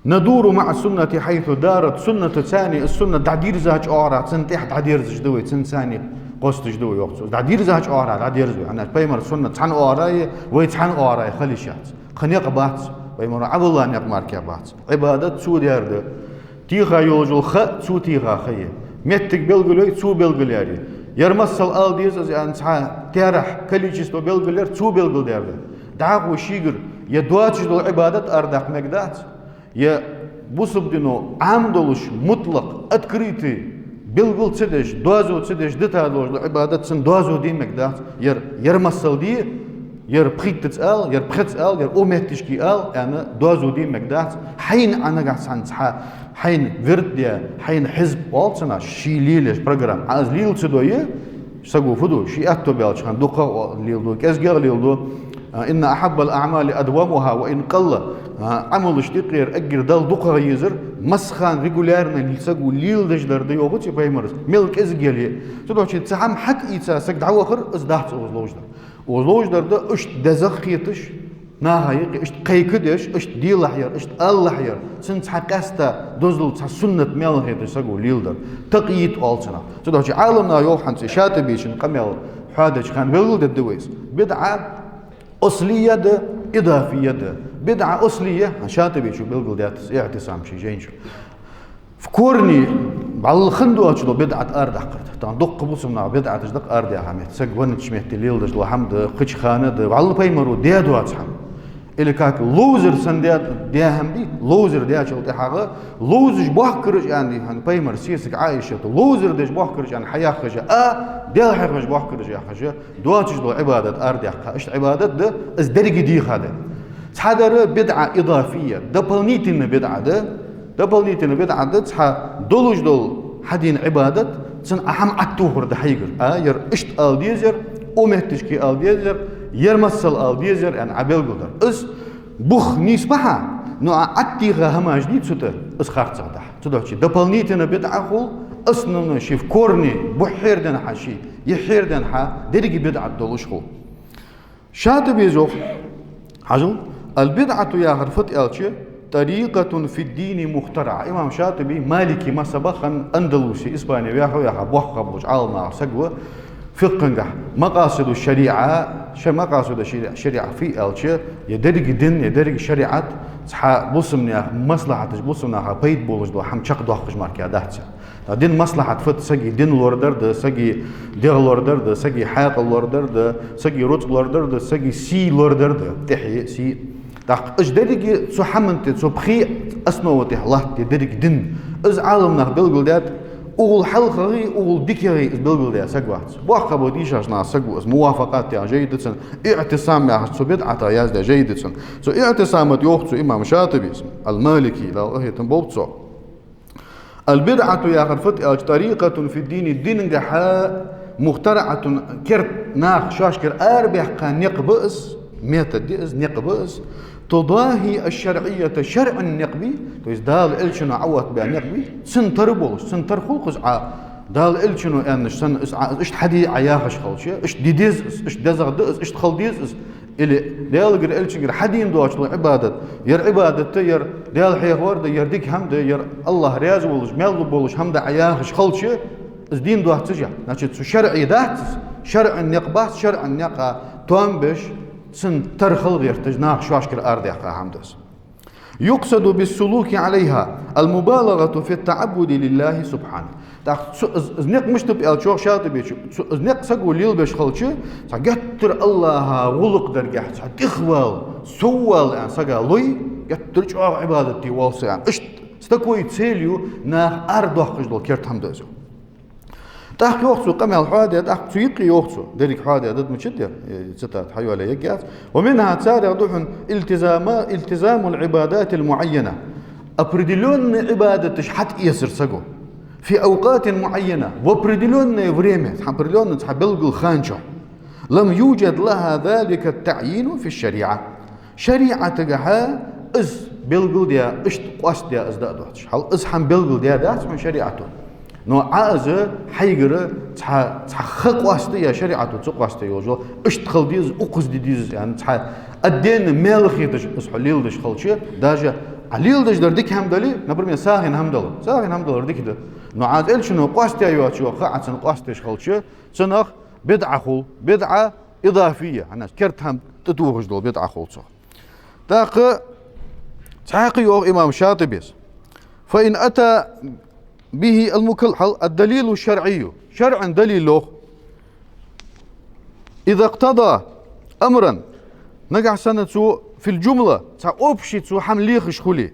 «ندور مع السنة حيث دارت», суннатаца цхьана, из суннат дӀадийрзача оагӀорахьа цунна тӀа дӀадерзаш да вай, цунца цхьана кхоссаш да вай, йоах цо. ДӀадийрзача оагӀорахьа дӀадерз вай. ХӀана аьлча пайхамара суннат цхьан оагӀорахьа я, вай цхьан оагӀорахьа хила йиш яц. Кхы никъ бац, пайхамара Ӏабулла никъ мара кхы бац. Ӏибадат цо даьр да. Теха йолаш йола ха цо теха ха я. Моттиг белгалйой, цо белгалъяьр я. Ер масал ала деза из аьнна цхьа таьрахь, количество белгалъяьр цо белгалдаьр да. ДӀахо шийгара е доацаш дола Ӏибадат арадаккха мегаргдац, е бусалба дино Ӏам долаш, мутлакъ, открытый, белгал ца деш, доазув ца деш дита долаш дола Ӏибадат цунна доазув де мегаргдац. Ер, ер масал де, ер пхийттаза ала, ер пхезза ала, ер укх моттигашка ала аьнна доазув де мегаргдац. Хьайна Ӏа нагахьа санна цхьа хьайна вирд де, хьайна хьизб оал цунах, ше лелаеш программа. Ӏа из лела ца дой, саго фу ду, ше аьттув баьлча хана дукхагӀа леладу, кӀезигагӀа леладу. А, «إن أحب الأعمال أدومها وإن قل». А, Ӏамалашта юкъера эггара Далла дукхагӀа езар, массахана регулярно саго леладеш дар да, йоах цо пайхамара, мел кӀезига яле а. Цудухьа цу хӀаман хьатӀаийца саг дӀавахар, из дац укхаза ловш дар. Укхаза ловш дар да иштта дезагӀа хеташ, наха юкъе иштта кхайкадеш, иштта делахь ер, иштта алалахь ер, цунна цхьа къаьстта дозал, цхьа суннат мел хеташ саго леладар. Такъйид оал цунах. Цудухьа Ӏаламнаха йоах хӀанз, Шатибечун къамаьл хьоадеча хана белгалдергда вай из. БидӀа аслия да, идафия да. БидӀа аслия, хӀанз Шатибечо белгалдаьд из, «Иътисам» ший жайна чу. В корне, валлахӀи, хинна доацаш дола бидӀат арадаккхар да. Тахан дукха бусалба наха бидӀаташ да-кх арадаьха метта. Саг веннача метте леладеш дола хӀама да, кхыча хана да, валлахӀи, пайхамаро даь доаца хӀама. Или как ловзар санна даь, даь хӀама дий, ловзар даьчул тӀехьагӀа, ловзаш бохкараш аьнна дий хьона, пайхамара сесаг Ӏайшата, ловзар деш бохкараш аьнна хьаяххаш а, Даьла хьехаш бохкараш яхаш а, доацаш дола Ӏибадат арадаьккха, иштта Ӏибадат да, из деррига дийха да. Цхьадар бидӀа идафия, дополнительно бидӀа да. Дополнительно бидӀа да, цхьа долаш дола хьадена Ӏибадат, цунна Ӏа хӀама Ӏаттохар да хьайгара. А, ер иштта ала дезар, укх моттигашка ала дезар, ер масал ала дезар, аьнна, Ӏа белгалдар. Из бух нийса ба хьа, но Ӏа Ӏаттийха хӀамаш дий цу тӀа, из харцахьа да хьа. Цудухьа дополнительно бидӀа хул, основной ший в корне, буххьера денз хьа ший, юххьера денз хьа, деррига бидӀат долаш хул. Шатибе йоах, хьажал, «البدعة» яхар фуд аьлча, «طريقة في الدين مخترعة». Имам Шатиби малики мазхӀаба хинна, Андалусе, Испане ваьхав яха боккхагӀа болча Ӏаламнахах саг ва, фикъхӀагахьа, «مقاصد الشريعة», ший «مقاصد الشريعة» фу я аьлча, ер деррига дин, ер деррига шариӀат цхьа бусалба наьха маслахьаташ, бусалба наха пайда болаш дола хӀама чакхдоаккхаш мара кхы дац. Ткъа дина маслахьат фуд? Сага дин лорадар да, сага дегӀ лорадар да, сага хьаькъал лорадар да, сага рузкъа лорадар да, сага сий лорадар да, тӀехье сий. ТӀаккха уж деррига цу хӀаман тӀа, цу пхе основа тӀа латт ер деррига дин. Из Ӏаламнаха белгалдаьд, укхул хьалхагӀеи укхул дикагӀеи из белгалдаь саг вац. БоккхагӀбола дийшача наха саг ва из, «Мувафакъат» яха жай да цун, «Иътисам» яхаш цу бидӀата яздаь жай да цун. Цу «Иътисама» тӀа йоах цо имам Шатибис, ал-Малики, Дала къахетам болба цох. «البدعة» яхар фуд аьлча, «طريقة في الدين», динагахьа, «مخترعة», керда наха шоашкара арабаьккха никъ ба из, метод я из, никъ ба из, «تضاهي الشرعية», шарӀан никъ бий, то есть Дала, Элчано Ӏооттабаь никъ бий, цун тара болаш, цун тара хул-кх из Ӏа, Дала, Элчано аьннача санна из Ӏа, из иштта хьаде Ӏа яхаш хилча, иштта де деза из, иштта дезагӀа да из, иштта хила деза из. Или Даьлагара, Элчангара хьадена доацаш дола Ӏибадат, ер Ӏибадат да, ер Даьла хьехавар да, ер дика хӀама да, ер АллахӀ раьза волаш, маьл болаш хӀама да Ӏа яхаш хилча, из дин доацаш я. Значит, цу шарӀи дац из, шарӀан никъ бац, шарӀан никъа тоам беш, цун тара хила гӀерташ, наха шоашкара арадаьккха хӀама да из. «يقصد بالسلوك عليها المبالغة في التعبد لله سبحانه». ТӀаккха цу, из, из никъ мишта ба аьлча, йоах Шатибечо, цу, из никъ саго лелабеш хилча, цхьа геттара АллахӀа гӀулакх даргахьа, цхьа тӀехвала, соввала аьнна сага лой, геттара чӀоагӀа Ӏибадат де воал со аьнна. Иштта, с такой целью наха арадоаккхаш дола керда хӀама да из. ТӀаккха йоах цо, къамаьл хьоадаь, тӀаккха цу юкъе йоах цо, деррига хьоадаь да, мичад ер, э, цитата хьайоалаяь еггяц. «ومنها», царех да хьона, «التزام، التزام العبادات المعينة». Определённый Ӏибадаташ хьатӀаэцар саго. في أوقات معينة, в определённое время, цхьа определённый, цхьа белгала хана чу. لم يوجد لها ذلك التعيين في الشريعة. ШариӀатагахьа из белгалдаь, иштта къоастадаь из да а доацаш. Хьал из хӀама белгалдаь дац хьона шариӀато. Но Ӏа из хьайгара цхьа, цхьа ха къоастаяь шариӀато ца къоастаяь йолаш йола, иштта хила деза, укхаза де деза, яъни цхьа отдельно маьл хеташ из хьо леладеш хилча, даже Ӏа леладеш дар дика хӀама дале, например, сагӀийна хӀама далар. СагӀийна хӀама далар дика да. Но Ӏа Элчано къоастаяь йоацаш йола ха Ӏа цунна къоастадеш хилча, цунах бидӀа хул, бидӀа идафия, хӀана аьлча керда хӀама тӀатохаш дола бидӀа хул цох. ТӀаккха цхьаькха йоах имам ШатӀибес: فإن أتى به المكلف, хьал, الدليل الشرعي, шарӀан далил йоах, إذا اقتضى أمرا, нагахьа санна цо في الجملة, цхьа общий цо хӀама лехаш хуле,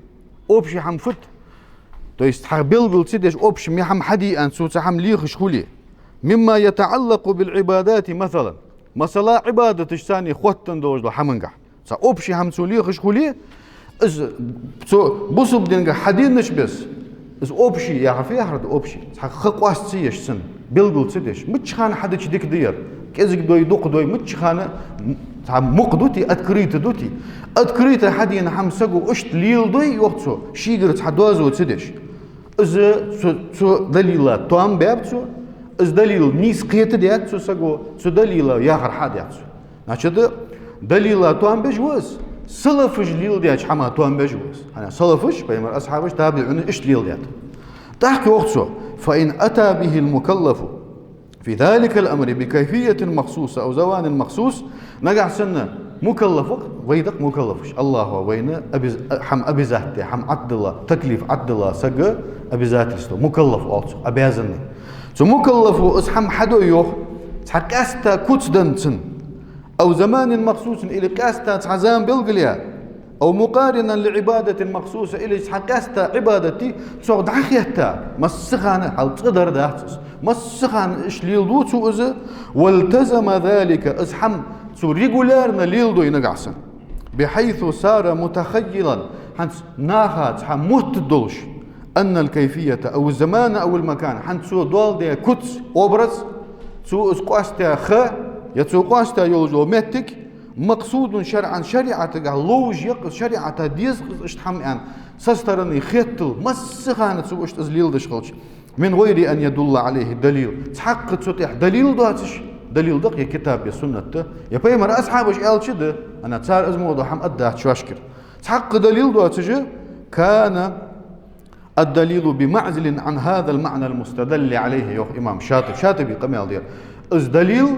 общий хӀама фуд, то есть цхьа белгал ца деш, общий ма хӀама хьаде аьнна цо цхьа хӀама лехаш хуле, مما يتعلق بالعبادات مثلا, масала, Ӏибадаташца хоттаденна долаш дола хӀамангахьа. Цхьа общий хӀама цо лехаш хуле, из цо бусалба динагахьа хьаденнача беса, из общий яхар фу яхар да, общий. Цхьа ха къоаста ца еш цунна, белгал ца деш. Мичча хана хьадича дика да ер? КӀезига дой, дукха дой, мичча хана, м, цхьа мукх дий те, открыто дий те? Открыто хьадена хӀама саго иштта леладой, йоах цо, шийгара цхьа доазув ца деш. Из цу, цу далила тоам баьб цо, из далил нийса кхетадаьд цу саго, цу далила яхар хьадаьд цо. Значит, далила тоам беш ва из, салафаша леладаьча хӀаман тоам беш ва из. ХӀана, салафаш, пайхамара асхьабаш, табиӀунаш иштта леладаьд. ТӀаккха йоах цо: فإن أتى به المكلف في ذلك الأمر بكيفية مخصوصة أو زمان مخصوص, нагахьа санна мукаллаф ва, вай да-кх мукаллафаш. АллахӀа вайна обяз-, хӀама обязать даь, хӀама Ӏаддала, таклиф Ӏаддала саг обязательство, мукаллаф оал цох, обязанный. Цу мукаллафо из хӀама хьадой, йоах, цхьа къаьстта куц денна цунна, أو زمان مخصوص, или къаьстта цхьа зама белгалъяь, أو مقارنا لعبادة مخصوصة, или цхьа къаьстта Ӏибадат да, цох дӀахетта, массахана, хьал цкъа дар дац из, массахана иштта леладу цо из, والتزم ذلك, из хӀама цо регулярно леладой нагахьа санна, بحيث صار متخيلا, хӀанз наха цхьа моттаргдолаш, أن الكيفية أو الزمان أو المكان, хӀанз цо доаладаь куц, образ, цо из къоастаяь ха, е цо къоастаяь йолаш йола моттиг, مقصود شرعا, шариӀатагахьа ловш я-кх из, шариӀата деза-кх из иштта хӀама аьнна, со стороны хеттал, массахана цо иштта из леладеш хилча, من غير أن يدل عليه دليل, цхьаккха цу тӀа далил доацаш, далил да-кх е китаб, е суннат да, е пайхамара асхьабаша аьлча да, хӀана, цар из мо дола хӀама аргдац шоашкара. Цхьаккха далил доацаш, كان الدليل بمعزل عن هذا المعنى المستدل عليه, йоах имам ШатӀиби, ШатӀиби къамаьл да ер. Из далил,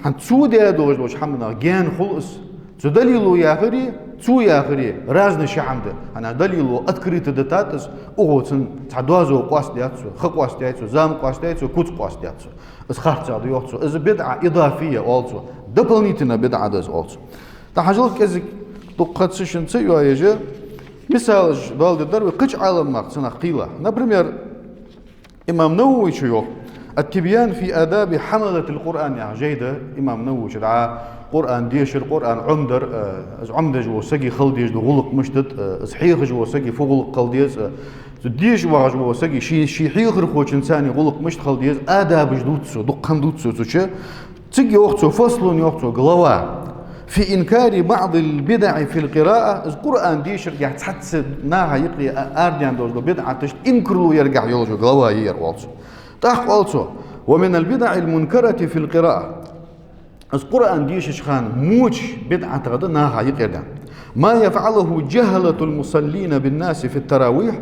хӀанз цо даь долаш долча хӀаманах гаьна хул из. Цу далило яхари, цо яхари разный ши хӀама да. ХӀана, далило открыто дитад из, укхо цунна цхьа доазув къоастадаьд цо, ха къоастаяьй цо, зама къоастаяьй цо, куц къоастадаьд цо. Из харцахьа да, йоах цо. Из бидӀа идафия оал цох. Дополнительно бидӀа да из, оал цо. ТӀаккха хьажал, кӀезига дукха ца, шин ца йоаеш, мисалаш доаладергдар вай кхыча Ӏаламнаха цунах кхийла. Например, имам Нававийс йоах: التبيان في آداب حملة القرآن яха жай да имам Нававийс, дӀа Къуръан дешар, Къуръан Ӏомадар, э, из Ӏомадеш вола сага хила дезаш дола гӀулакх мишта да, э, из хьехаш вола сага фу гӀулакх хила деза, э, цу деша вагӀаш вола сага ший, ший хьехархочунца гӀулакх мишта хила деза, адабаш дувц цо, дукха хӀама дувц цо цу чу. Цига йоах цо, فصل, йоах цо, глава في إنكار بعض البدع في القراءة, из Къуръан дешаргахьа цхьацца наха юкъе а-, арадаьнна долаш дола бидӀаташ инкарло яргахьа йолаш йола глава я ер, оал цо. ТӀаккха оал цо: ومن البدع المنكرة في القراءة, из Къуръан дешача хана моча бидӀатех да наха юкъера даьнна, ما يفعله جهلة المصلين بالناس في التراويح,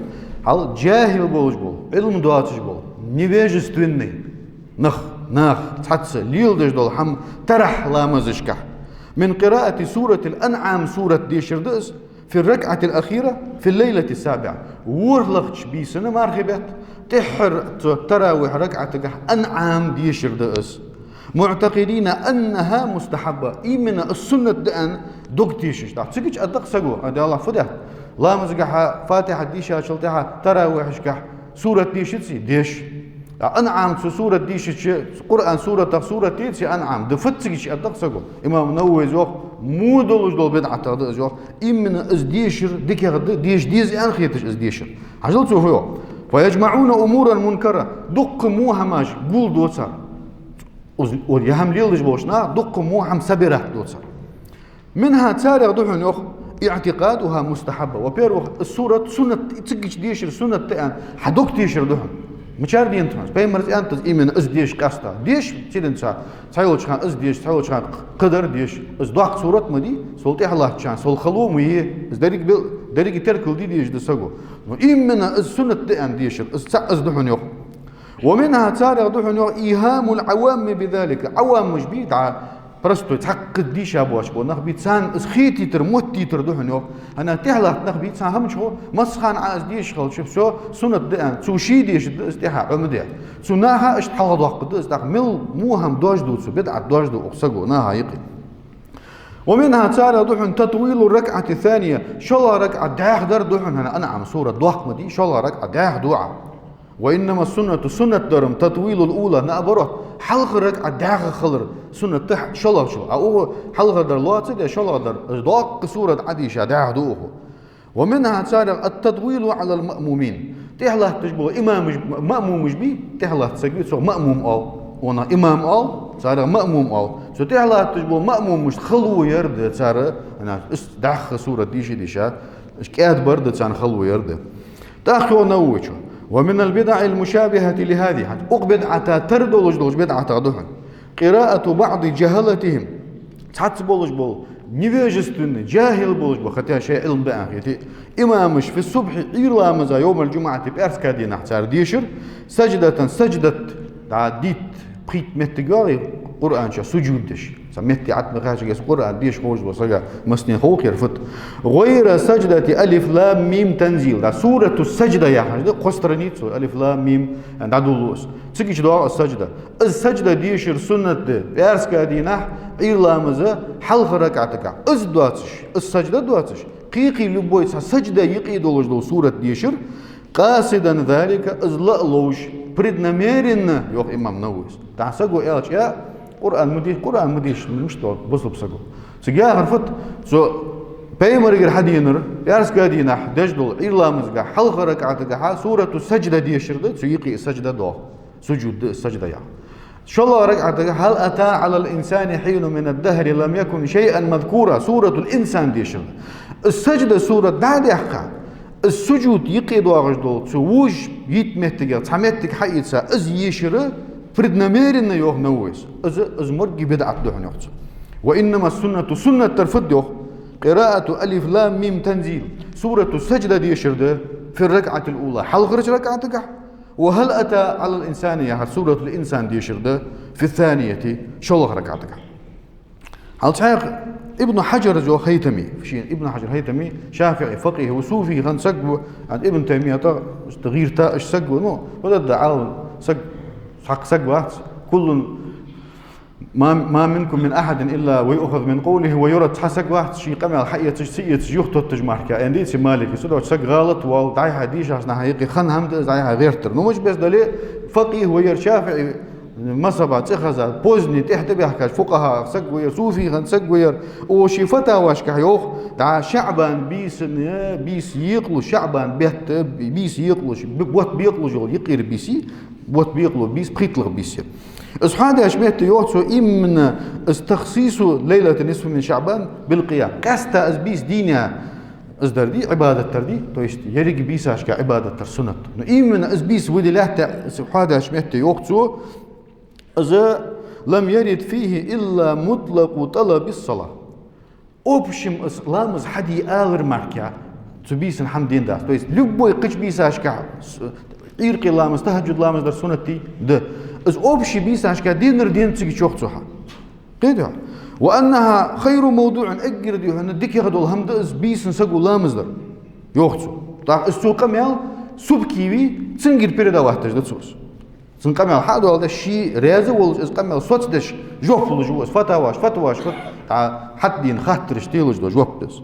хьал жахӀил болаш бола, Ӏилма доацаш бола, невежественный нах, нах цхьацца леладеш дола хӀама таравихь ламазашкахь. من قراءة سورة الأنعام, сурат дешар да из, في الركعة الأخيرة في الليلة السابعة, ворхӀлагӀча бийсан мархий бетта, тӀеххьара цу таравихь ракаӀатагахь Анъам дешар да из. معتقدين أنها مستحبة, именно из суннат да аьнна дог тешаш. ТӀаккха цига чу аргда-кх саго: а, Даьллахь, фу даьд, ламазагахьа Фатихьат дийшачул тӀехьа таравихьашкахь сурат дешаций? Деша. А Анъам цу сурат дийшача, Къуръан суратах сурат деций Анъам? Да. Фу даьд цига чу, аргда-кх саго. Имам Нававийс йоах, во долаш дола бидӀатех да из, йоах. Именно из дешар дикагӀа да, деша деза аьнна хеташ из дешар. Хьажал, цо фу йоах: فيجمعون أمورا منكرة. Дуккха во хӀамаш гулдо цар. Уз-, ур яхьам лелаш болча наха дуккха во хӀама собирать до цар. منها, царех да хьона, йоах, اعتقادها مستحبة. Во-первых, из сурат суннат, цигача дешар суннат да аьнна, хьа дог тешар да хьона. Мичара денад хьона? Пайхамара аьннад именно из деша къаьста. Деша, циден ца, цхьайолча хана из деша, цхьайолча хана кхыдар деша. Из доккха сурат ма дий, сол тӀехьа латтача хана, сол хало ма е. Из деррига бел-, деррига теркал де дезаш да саго. Но именно из суннат да аьнна дешар, из цаӀ из да хьона, йоах. ومنها, царех да хьона, йоах, إيهام العوام بذلك. Ӏавамаш бий, да, простой, цхьаккха дийша боацаш бола нах бий, царна из хетийтар, моттийтар да хьона, йоах. ХӀана, тӀехьа латта нах бий, царна хӀама чу хов, масса хана Ӏа из дешаш хилча, всё, суннат да аьнна. Цо ший дешаргда из тӀехьа, Ӏомаде. Цу наха иштта хьалхадоаккхаргда из тӀаккха, мел во хӀама доажду цо, бидӀат доажду укх саго наха юкъе. ومنها, царех да хьона, تطويل الركعة الثانية, шоллагӀа ракаӀат дӀаьха дар да хьона, хӀана, Анъам сурат доккха ма дий, шоллагӀа ракаӀат дӀаьха ду Ӏа. وإنما السنة, суннат дар-м, تطويل الأولى, наоборот, хьалхара ракаӀат дӀаьха хилар суннат да шоллагӀчул. А укхо хьалхара дар лоаца а де, шоллагӀа дар, из доккха сурат Ӏодийша дӀаьха ду укхо. ومنها, царех, التطويل على المأمومين. ТӀехьа латташ бола имамаш, маъмумаш бий, тӀехьа латта саг вий, цох маъмум оал. Укхунах имам оал, царех маъмум оал. Цу тӀехьа латташ бола маъмумашта хало яр да цар, хӀана, из дӀаьха сурат дийша, дийша, из кӀаьда бар да царна хало яр да. ТӀаккха йоах Нававийс: ومن البدع المشابهة لهذه. ХӀанз укх бидӀата тара долаш долча бидӀатех да хьона: قراءة بعض جهلتهم. Цхьацца болаш бола невежественный, джахӀил болаш бола, хотя шоай Ӏилма да аьнна хете, имамаша في الصبح, Ӏуйра ламаза, يوم الجمعة, пӀаьраска дийнахьа цар дешар, سجدة, саждат, да, дит, пхийтта моттиг йоагӀий Къуръан чу сужуд деш. Цхьа метте Ӏатма хачагес Къуръан деша ховш бола сага массане хов-кх ер фуд. غير سجدة ألف لام ميم تنزيل. Да, сурату сажда яхаш да, кхо страница, алиф, лам, мим, дӀадуллу из. Цигача доагӀа из сажда. Из сажда дешар суннат да пӀаьраска дийнахьа, Ӏуйра ламаза хьалхара ракаӀатагахьа. Из доацаш, из сажда доацаш, кхы-кхы любой цхьа сажда юкъе долаш дола сурат дешар, قاصدا ذلك, из ла а ловш, преднамеренно, йоах имам Нававийс. ДӀа саго аьлча, я, Къуръан ма де-, Къуръан ма дешаш, мишта оал бусалба саго. Цига яхар фуд, цу пайхамарагара хьаденар, пӀаьраска дийнахьа деш дола Ӏуйра ламазагахьа хьалхара ракаӀатагахьа сурату сажда дешар да, цу юкъе сажда доагӀа. Сужуд да сажда яха. ШоллагӀа ракаӀатагахьа هل أتى على الإنسان حين من الدهر لم يكن شيئا مذكورا, суратул Инсан дешар да. Из сажда сурат дӀа а даьккха, из сужуд юкъе доагӀаш дола, цу вож йийтта моттигех цхьа моттиг хьаийца, из ешар преднамеренно, йоах Нававийс. Из, из моргги бидӀат да хьона, йоах цо. وإنما السنة, суннат дар фуд, йоах, قراءة ألف لام ميم تنزيل, сурату сажда дешар да في الركعة الأولى, хьалхарча ракаӀатагахьа, وهل أتى على الإنسان яхар суратул Инсан дешар да في الثانية, шоллагӀа ракаӀатагахьа. Хьал цхьаькха Ибн Хьаджара йоах, Хайтами, ший Ибн Хьаджар Хайтами, шафиӀи факъихӀ ва, суфий хинна саг ва, а Ибн Таймиятах гӀийрта уж саг ва, ну, вот это Ӏалам саг, цхьаккха саг вац, كل ما، ما منكم من أحد إلا ويؤخذ من قوله ويرد, цхьа саг вац, ший къамаьл хьаэцаш, ца эцаш, юхатотташ мара, аьнна дийцад Малика. Цудухьа саг гӀалат воал, дӀай-хьай дийшача наха юкъе хинна хӀама да из, дӀай-хьай гӀертар. Ну, мича беса дале, факъихӀ ва ер, шафиӀи мазхӀаба цӀихеза, поздний, тӀехьа тӀабаьхкача фукъахӀа саг ва ер, суфий хинна саг ва ер, укхо ший фатавашкахьа йоах, дӀа ШаӀбан бийсан, бийса екъалуш, ШаӀбан бетта бийса екъалуш, б-, бутт бекъалуш йола юкъера бийса, бутт бекъало бийса пхийтталагӀа бийса я. Из хьадеш метте йоах цо именно из تخصيص ليلة النصف من شعبان بالقيام. Къаьстта из бийса дийна из дар дий, Ӏибадат дар дий, то есть еррига бийсашка Ӏибадат дар суннат. Но именно из бийса выделять де, из хьадеш метте йоах цо, из لم يرد فيه إلا مطلق طلب الصلاة. Общем из ламаз хьаде алар мара, цу бийсан хӀама дийна дац. То есть любой кхыча бийсашка, с-, Ӏуйра къе ламаз, тахӀаджуд ламаз дар суннат дий? Да. Из общий бийсашка дийнар денад цигача, йоах цо, хьа. Кхетий хьо? وأنها خير موضوع, эггара дий хьона дикагӀа дола хӀама да из бийсан саго ламаз дар, йоах цо. ТӀаккха из цун къамаьл субки вий, цунгара передавать деш да цо из. Цун къамаьл хьа а доаладеш, ше раьза волаш, из къамаьл соцадеш, жоп луш ва из, фатаваш, фатваш, фат-, а, хьатӀадена хаттарашта луш дола жоп да из.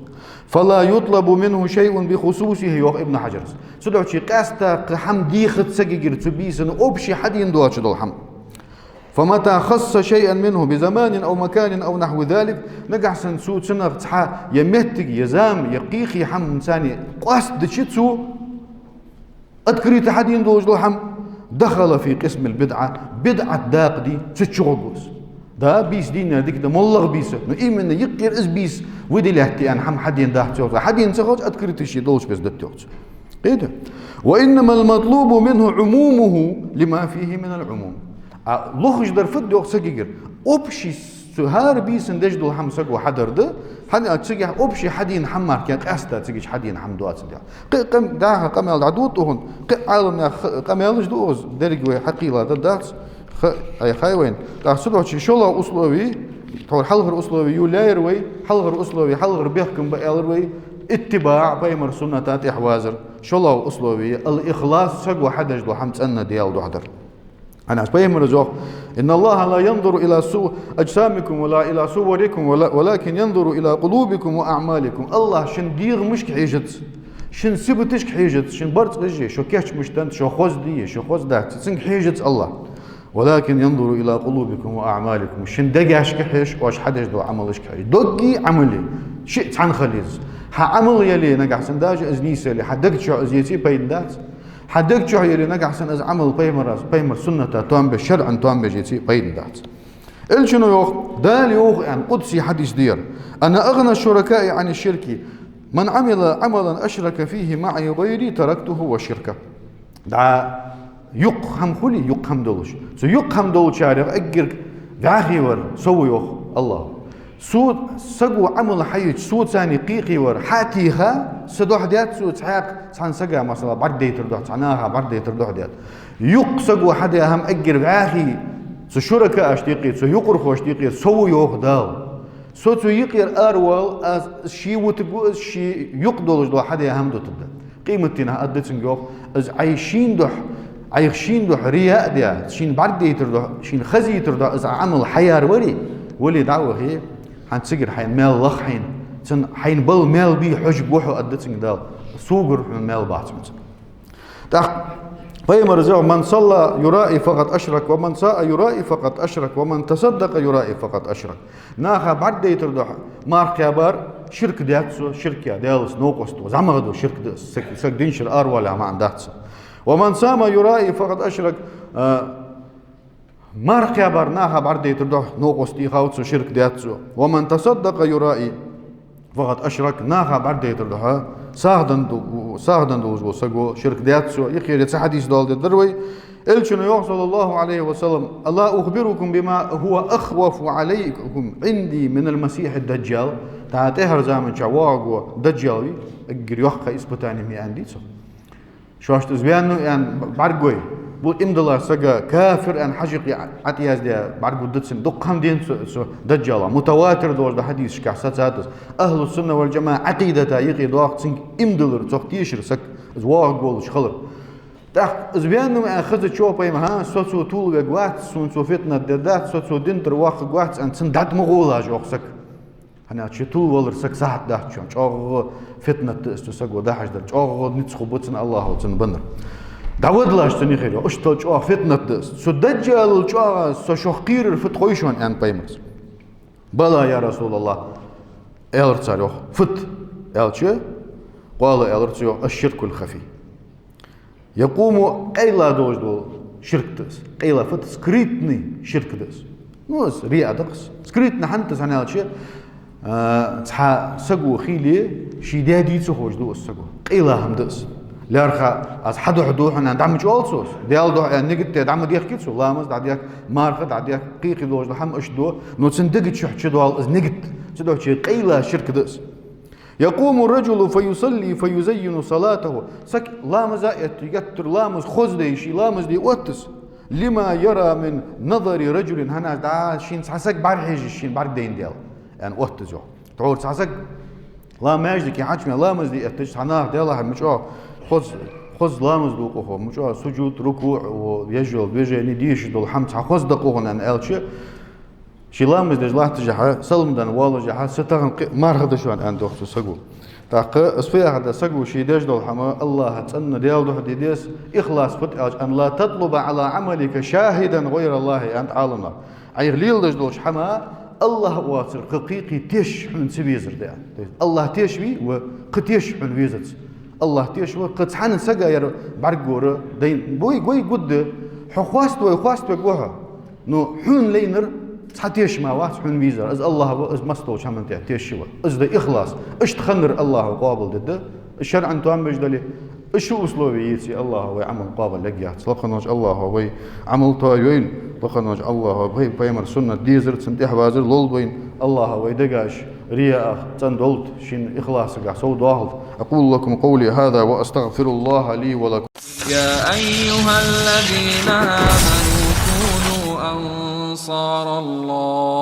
فلا يطلب منه شيء بخصوصه, йоах Ибн Хьаджара. Цудухьа къаьстта кхы хӀама дехац сагагара цу бийсан общий хьадена доацаш дола хӀама. فمتى خص شيئا منه بزمان أو مكان أو نحو ذلك, нагахьа санна цо цунах цхьа е моттиг, е зама, е кхы-кхы хӀама цунна къоастадича цо, Открыто хьадена долаш дола хӀама, دخل في قسم البدعة, бидӀат дакъа дий, цу чу гӀоргва из. Да, бийса дийна дика да, моллагӀа бийса, но именно юкъера из бийса выделять де аьнна хӀама хьадена дац йоах цо. Хьадена ца хилча, открыто ше долча беса дита йоах цо. Кхетий? وإنما المطلوب منه عمومه لما فيه من العموم. А лохаш дар фуд йоах сагагара? Общий, цу хӀара бийсан деш дола хӀама саго хьадар да, хӀана аьлча цигахь общий хьадена хӀама мара кхы къаьстта цигача хьадена хӀама доацаш да. Кхы къам-, дӀахо къамаьл дӀадода тхона, кхы Ӏаламнаьха къамаьлаш да укхаза, деррига вай хьакхийла дар дац, ха-, Ӏайха вайна. ТӀаккха цудухьа шоллагӀа услови, тхьовра хьалхара услови йолаяьяр вай, хьалхара услови, хьалхара бехкам ба аьлар вай, اتباع, пайхамара сунната тӀехьавазар. ШоллагӀа услови الإخلاص, саго хьадеш дола хӀама цӀена Даьла духьа дар. ХӀана аьлча пайхамара йоах: إن الله لا ينظر إلى صو-، أجسامكم ولا إلى صوركم ولا، ولكن ينظر إلى قلوبكم وأعمالكم. АллахӀ шун дегӀамашка хьежац, шун сибаташка хьежац, шун барзкъаш е, шо кийчмаш дац, шо хоза дий е, шо хоза дац, цунга хьежац АллахӀ. ولكن ينظر إلى قلوبكم وأعمالكم. Шун дегашка хьеж, оаш хьадеш дола Ӏамалашка хьеж. Дог а Ӏамал а, шиъ цхьана хила еза. Хьа Ӏамал яле, нагахьа санна даже из нийса яле, хьа дега чу из еце а пайда дац. Хьа дега чу яле, нагахьа санна из Ӏамал пайхамара, пайхамара сунната тоам беш, шарӀан тоам беш еце а пайда дац. Элчано йоах, Дала йоах аьнна, къудси хьадис да ер: أنا أغنى الشركاء عن الشرك، من عمل عملا أشرك فيه معي غيري تركته وشركه. ДӀа юкъ хӀама хулий, юкъ хӀама долаш, цу юкъ хӀама долчарех эггара вӀаьхий вар со ва йоах АллахӀа. Со, саго Ӏамал хьаеча, со царна кхы кхы вар хьатеха, са духьа даьд цо, цхьаькха цхьан сага, масала, бӀаргадайтар духьа, цхьан наха бӀаргадайтар духьа даьд. Юкъ саго хьадаь хӀама эггара вӀаьхий, цу шуракаашта юкъера, цу юкъархошта юкъера со ва йоах Дала. Со цу юкъера аравала, аз ший вутаргва из, ший юкъ долаш дола хьадаь хӀама дутаргда. Къематдийнахьа аргда цунга йоах, из Ӏайха шийна духьа, Ӏайха шийна духьа рияъ а даь, шийна бӀаргадайтар духьа, шийна хазийтар духьа из Ӏамал хьаяьр вари, вале дӀа а вахе, хӀанз цигара хьайна маьл лаха хьайна, цун хьайна бала маьл бий хьожаргва хьо, аргда цунга Дала, согара хьона маьл бац хьона цун. ТӀаккха пайхамара йоах: من صلى يرائي فقد أشرك، ومن ساء يرائي فقد أشرك، ومن تصدق يرائي فقد أشرك. Наха бӀаргадайтар духьа марха кхаьбар ширк даьд цо, ширк я, Даьлаца новкъост ду, зӀамагӀа ду, ширк да из, саг, саг дин чура аравалар маӀан дац цун. ومن صام يرائي فقد أشرك, а, марха кхаьбар наха бӀаргадайтар духьа новкъост дийхав цо, ширк даьд цо. ومن تصدق يرائي فقد أشرك, наха бӀаргадайтар духьа сагӀа денна ду-, сагӀа денна долаш вола саго ширк даьд цо. Юкъера цхьа хьадис доаладергдар вай. Элчано йоах, صلى الله عليه وسلم: ألا أخبركم بما هو أخوف عليكم عندي من المسيح الدجال؟ ТӀаккха тӀехьарча заман чу воагӀаргвола Даджал вий, эггара йоккха испытани ма я аьннадий цо. Шоашта из ваьннав аьнна бӀаргагой, бу иман диллача сага кафир аьнна хьажкъе Ӏа-, ӀотӀаяздаь бӀаргагургда цунна. Дукха хӀама денад цо, цо Даджала. Мутаватир долаш да хьадисашка сацад из. Ахьлу-сунна вал-джамаӀа Ӏакъидата юкъе доагӀа цунга иман диллар, цох тешар саг, из воагӀаргволаш хилар. ТӀаккха из ваьннав аьнна хезача пайхамара: «ХӀа, со цо тувлавергвац, сона цо фитнат дергдац, со цо дин тӀара воаккхаргвац», аьнна, цунна дӀатӀа ма гӀолаш йоах саг. ХӀана аьлча тувлавалар саг сахьат дац шоана. ЧӀоагӀа фитнат да из цу саго дахьаш дар. ЧӀоагӀа низ хургба цунна АллахӀа цунна беннар. ДӀавадалаш цунна хир йоах. Иштта чӀоагӀа фитнат да из. Цу Даджалал чӀоагӀа со шух кхерар фуд хой шоана, аьннад пайхамара. «بلى يا رسول الله», аьлар цар йоах. «Фуд?» аьлча, «قال», аьлар цо йоах, «الشرك الخفي». Якъуму къайла долаш дола ширк да из. Къайла фуд? Скрытный ширк да из. Ну, из риа да-кх из. Скрытный хӀана да из, хӀана аьлча, а, цхьа саго хиле, ший даь-дий ца ховш ду из саго. Къайла хӀама да из. ЛаьрххӀа аз хьа духьа ду хьона аьнна дӀа ма чӀоагӀа цо из. Даьла духьа аьнна нигат даь дӀа ма дехке цо. Ламаз дӀадехк, марха дӀадехк, кхы-кхы долаш дола хӀама иштта ду. Но цун дега чу чудоал из нигат. Цудухьа къайла ширк да из. «يقوم الرجل فيصلي فيزين صلاته». Саг ламаза этт, геттара ламаз хоза деш, ший ламаз де отт из. «لما يرى من نظر رجل», хӀана аьлча, дӀа шийна цхьа саг бӀарахьежаш, шийна бӀаргадайндаь, аьнна, отт из йоах. Тхьовра цхьа саг ла-, маьждиге хьачу мел ламаз де эттача цхьа наха, Даьлахьа, мича хоза, хоза ламаз ду-кх хьона, мича сужуд, рукуӀ, во, еш йола движени, дешаш дола хӀама цхьа хоза да-кх хьона, аьнна, аьлча, ший ламаз деш латташехьа, салам денна воаллашехьа, са тахан кхы марха да шоана, аьннад йоах цу саго. ТӀаккха из фу яхар да? Саго ше деш дола хӀама АллахӀа цӀена Даьла духьа де деза, ихлас фуд аьлча: «أن لا تطلب على عملك شاهدا غير الله», аьннад Ӏаламнаха. Ӏайха леладеш долча хӀаман АллахӀ воацар кхы кхы-кхы тешаш хьона ца везар да аьнна. То есть АллахӀ теш вий, ва кхы тешаш хьона везац. АллахӀ тешаш ва, кхы цхьанне сага яр бӀаргагора дайна. Вай, вай гуш да, хьо хоаставе, хоаставергва хьо. Но хьона лайнар цхьа тешам вац хьона везар. Из АллахӀ ва, из массадолча хӀаман тӀа тешаш ва. Из да ихлас. Иштта хиннар АллахӀа къоабалдергда. Из шарӀан тоам беш дале, из ши условие еце, АллахӀа вай Ӏамал къоабалъергьяц. Лакхача волча АллахӀа вай Ӏамал тоайойла. Лакхача волча АллахӀа вай Пайхамара суннат дезар, цун тӀехьавазар лолда вайна. АллахӀа вай дегаш рияах цӀендолда, шийна ихласагахьа совдоахалда. أقول لكم قولي هذا وأستغفر الله لي ولكم. يا أيها الذين آمنوا كونوا أنصار الله.